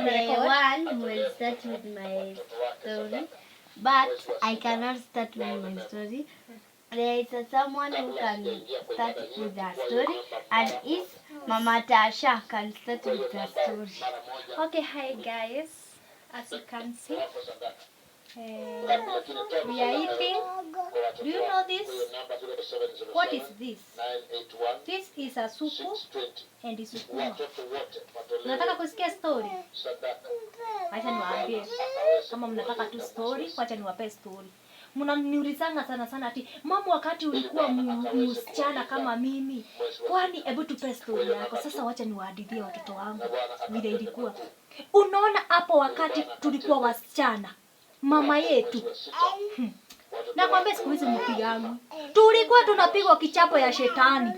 The Record. One who will start with my story, but I cannot start with my story. There is a someone who can start with a story, and is Mama Tasha can start with the story. Okay, hi guys. As you can see, we are eating. Do you know this? What is this? This is a supu and sukuma. Unataka kusikia story? Acha niwaambie. Kama mnataka tu story, wacha niwape story. Mnaniulizanga sana sana ati, "Mama, wakati ulikuwa msichana kama mimi, kwani hebu tupe story yako." Sasa wacha niwahadithie watoto wangu vile ilikuwa. Unaona hapo wakati tulikuwa wasichana, mama yetu, nakwambia siku hizi mpigangwi. Tulikuwa tunapigwa kichapo ya shetani.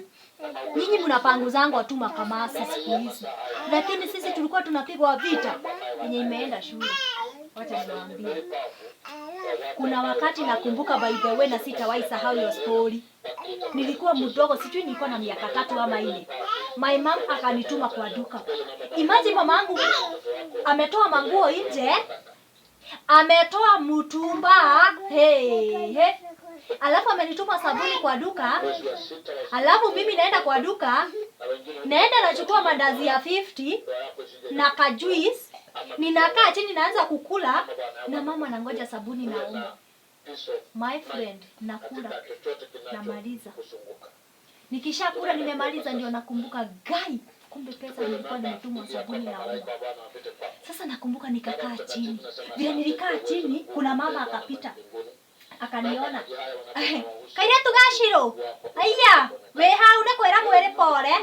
Nyinyi mnapanguzangwa tu makamasi siku hizi, lakini sisi tulikuwa tunapigwa vita yenye imeenda shule. Wacha niwaambie. Kuna wakati nakumbuka, by the way, na sitawahi sahau hiyo story. Nilikuwa mdogo, sijui nilikuwa na miaka 3 ama 4. My mom akanituma kwa duka. Imagine mama yangu ametoa manguo nje, ametoa mtumba, hey, hey. Alafu amenituma sabuni kwa duka, alafu mimi naenda kwa duka, naenda nachukua mandazi ya 50 na kajuice, ninakaa chini naanza kukula, na mama anangoja sabuni na omo. My friend, nakula namaliza. Nikishakula nimemaliza, ndio nakumbuka, gai, kumbe pesa nilikuwa nimetumwa sabuni na omo. Sasa nakumbuka nikakaa chini. Vile nilikaa chini, kuna mama akapita akaniona, "Kairetu gaciro, aiya, wĩ hau nĩ kwĩra mwĩrĩ pole."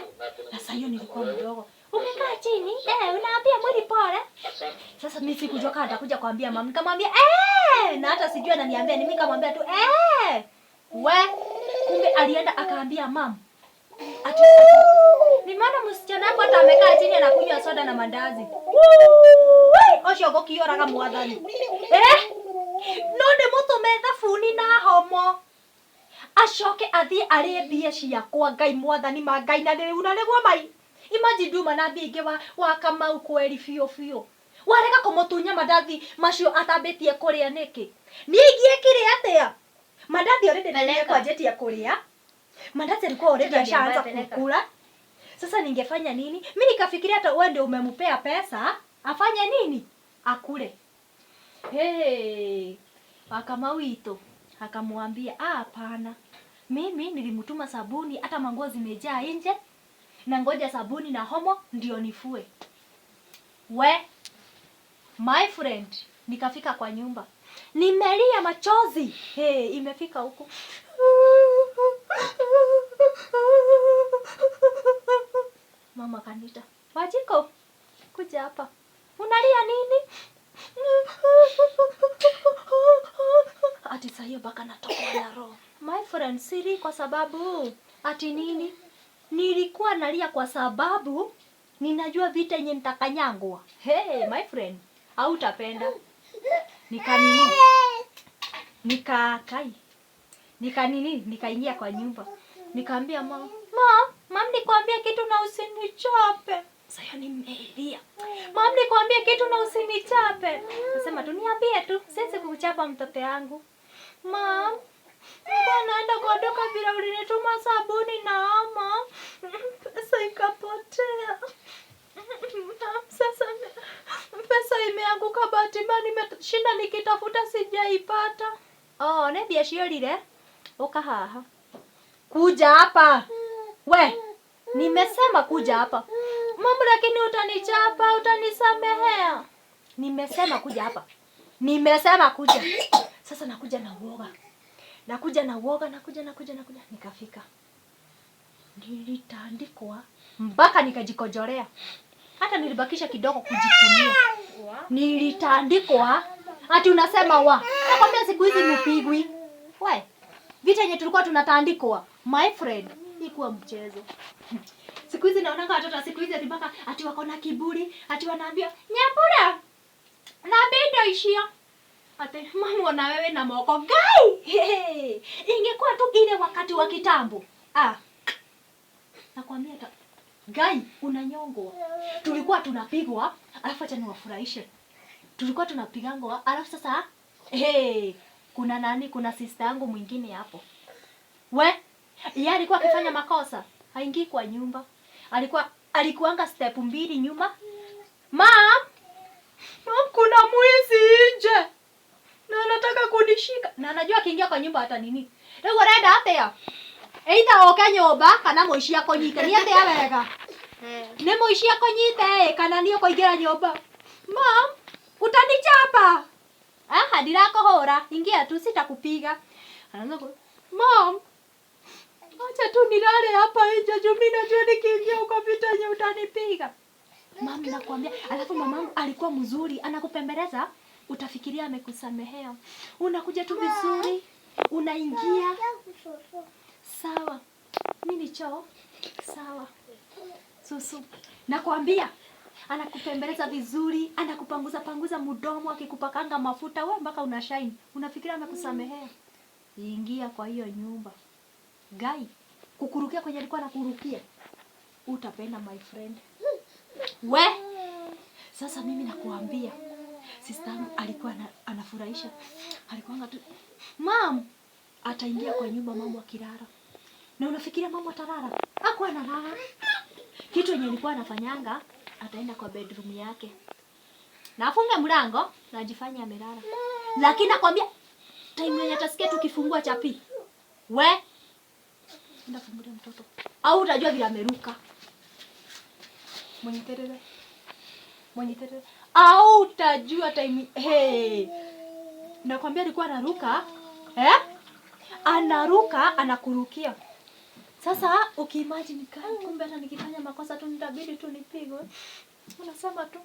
Sasa hiyo nilikuwa mdogo. "Umekaa chini eh, unaambia mwili pole." Sasa mimi sikujua kama atakuja kuambia mama. Nikamwambia eh, na hata sijui ananiambia ni mimi, nikamwambia tu eh. We, kumbe alienda akaambia mama ati nimeona msichana hapo hata amekaa chini anakunywa soda na mandazi. Wuui, ũcio ngũkĩũraga mwathani. Eh? No ndĩmũtũme thabuni na homo. Acoke athiĩ arĩe mbia ciakwa. Ngai mwathani ma Ngai na rĩu na nĩguo mai. Imagine nduma na mbia ingĩ wa Kamau kweri biũ biũ. Warega kũmũtunya mandathi macio atambĩtie kũrĩa nĩkĩ? Niĩ ingĩekire atĩa? Mandathi already Peleka. nilikuwa kũrĩa. Mandazi alikuwa already Tena ashaanza peleka. kukula. Sasa ningefanya nini? Mimi nikafikiria hata wewe ndio umempea pesa, afanye nini? Akule. Hey, Wakamau witũ akamwambia, "Ah, hapana. Mimi nilimtuma sabuni, hata manguo zimejaa nje na ngoja sabuni na homo ndio nifue." We, my friend, nikafika kwa nyumba. Nimelia machozi. Hey, imefika huku. Mama kanita, "Wajiko, kuja hapa. Unalia nini?" Ati saa hiyo mpaka natokwa na roho. My friend, siri kwa sababu ati nini? Nilikuwa nalia kwa sababu ninajua vita yenye nitakanyangwa. Hey, my friend, hautapenda. Nikanini? Nikakai. Nikanini? Nikaingia kwa nyumba. Nikaambia mama, "Mom, mom, nikwambie kitu na usinichape." Sasa hiyo nimelia. "Mom, nikwambie kitu na usinichape." Nasema tu, "Niambie tu, siwezi kukuchapa mtoto yangu." "Mom, nilikuwa naenda kwa duka vile ulinituma sabuni na omo. Pesa ikapotea. Sasa pesa imeanguka, bahati mbaya nimeshinda nikitafuta sijaipata." "Oh, nĩ mbia ciorire. Ũka haha. Kuja hapa. We, nimesema kuja hapa." "Mama, lakini utanichapa, utanisamehea." "Nimesema kuja hapa. Nimesema kuja." Sasa nakuja na uoga. Nakuja na uoga, nakuja, nakuja, nakuja. Nikafika. Nilitandikwa mpaka nikajikojolea. Hata nilibakisha kidogo kujikunia. Nilitandikwa ati unasema wa. Nakwambia siku hizi mpigwi. We, vita yenye tulikuwa tunatandikwa, my friend, ikuwa mchezo. Siku hizi naonanga watoto siku hizi ati mpaka ati wako na kiburi, ati wanaambia nyambura na bendo ishio. Ati mama na wewe na moko gai. Hey, ingekuwa tu ile wakati wa kitambo. Ah. Nakwambia ta Gai, unanyongwa. Tulikuwa tunapigwa, alafu acha niwafurahishe. Tulikuwa tunapigangwa, alafu sasa hey, kuna nani, kuna sister yangu mwingine hapo. We, yeye alikuwa akifanya makosa, haingii kwa nyumba. Alikuanga step mbili nyuma. Mom, mom, kuna mwizi nje. Na anataka kunishika. Na anajua akiingia kwa nyumba hata nini. Rĩu ũrenda atĩa? Either oke nyũmba kana mũici akũnyite. Nĩ atĩa wega? Nĩ mũici akũnyite ĩ kana nĩ ũkũingĩra nyũmba? Mom, utanichapa. Aha, ndirakũhũra. Ingia tu, sitakupiga. Anaanza ku Mom, acha tu nilale hapa nje juu mimi najua nikiingia huko vita yenye utanipiga. Mom, nakwambia, alafu mamangu alikuwa mzuri, anakupembeleza, utafikiria amekusamehea. Unakuja tu vizuri, unaingia. Sawa. Mimi ni choo. Sawa. Susu. Nakwambia anakupembeleza vizuri, anakupanguza panguza mdomo, akikupakanga mafuta we mpaka una shine. Unafikiria amekusamehea. Ingia kwa hiyo nyumba. Gai, kukurukia kwenye alikuwa anakurukia. Utapenda my friend. We, sasa mimi nakuambia, sister yangu alikuwa anafurahisha. Alikuwa tu, Mom, ataingia kwa nyumba mama akilala. Na unafikiria mama atalala? Hakuwa analala. Kitu yenye alikuwa anafanyanga, ataenda kwa bedroom yake. Na afunge mlango na ajifanye amelala. Lakini nakwambia time yenye atasikia tukifungua chapi. We, enda fungulia mtoto. Au utajua vile ameruka. Mwenyiterere. Mwenyiterere. Au utajua time hey. Nakwambia alikuwa anaruka. Eh? Anaruka, anakurukia. Sasa ukiimagine kai, kumbe hata nikifanya makosa tu nitabidi tu nipigwe. Unasema tu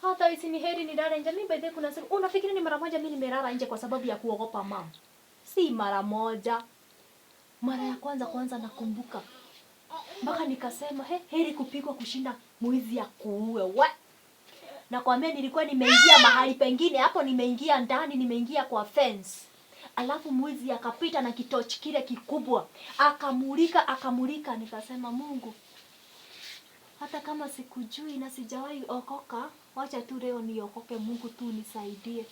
hata isi ni heri nilale nje. Mimi by the way kuna siku unafikiri ni mara moja mimi nimelala nje kwa sababu ya kuogopa mama. Si mara moja. Mara ya kwanza kwanza nakumbuka. Mpaka nikasema heri kupigwa kushinda mwizi ya kuue. We. Nakwambia nilikuwa nimeingia mahali pengine hapo, nimeingia ndani, nimeingia kwa fence. Alafu mwizi akapita na kitochi kile kikubwa, akamulika akamulika. Nikasema Mungu, hata kama sikujui na sijawahi okoka, wacha tu leo niokoke, Mungu tu nisaidie.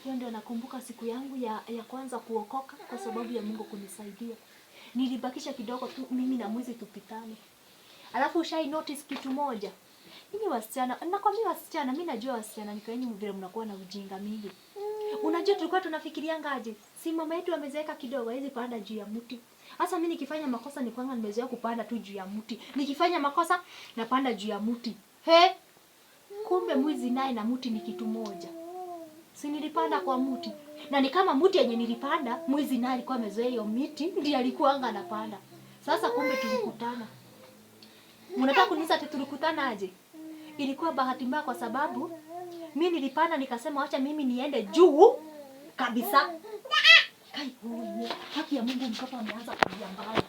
Hiyo ndio nakumbuka siku yangu ya kwanza kuokoka kwa sababu ya Mungu kunisaidia. Nilibakisha kidogo tu mimi na mwizi tupitane. Alafu ushai notice kitu moja. Nyinyi wasichana, nakwambia wasichana, mimi najua wasichana ni vile mnakuwa na ujinga mingi. Unajua tulikuwa tunafikirianga aje? Si mama yetu amezeeka kidogo, hawezi panda juu ya mti. Sasa mimi nikifanya makosa ni kwanga nimezoea kupanda tu juu ya mti. Nikifanya makosa napanda juu ya mti. He? Kumbe mwizi naye na mti ni kitu moja. Si nilipanda kwa mti. Na ni kama mti yenye nilipanda, mwizi naye alikuwa amezoea hiyo miti, ndiye alikuwa anga anapanda. Sasa kumbe tulikutana. Mnataka kuniuliza ati tulikutana aje? Ilikuwa bahati mbaya kwa sababu mi nilipanda nikasema wacha mimi niende juu kabisa. Kai, haki ya Mungu mtoto ameanza kulia mbaya.